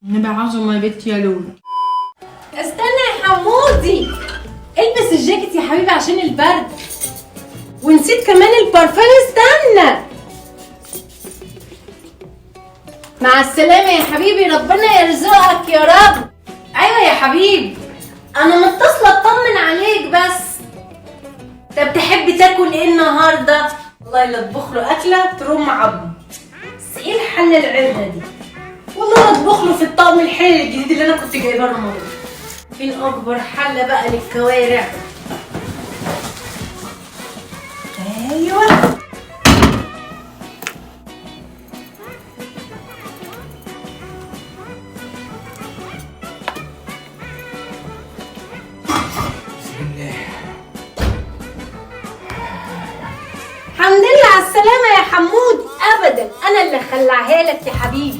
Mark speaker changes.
Speaker 1: نبقى عظمه يا بنتي يا لولا.
Speaker 2: استنى يا حمودي، البس الجاكيت يا حبيبي عشان البرد، ونسيت كمان البارفان. استنى، مع السلامة يا حبيبي، ربنا يرزقك يا رب. ايوه يا حبيبي، انا متصلة اطمن عليك بس. طب تحب تاكل ايه النهارده؟ والله لا اطبخ له اكله ترم عظمه. بس ايه الحلة العرده دي؟ والله لا اطبخ له في الطقم الحلل الجديد اللي انا كنت جايباه رمضان. فين اكبر حله بقى للكوارع؟ ايوه
Speaker 3: بسم الله.
Speaker 2: الحمد لله على السلامة يا حمود. أبدا أنا اللي خلعها لك يا حبيبي.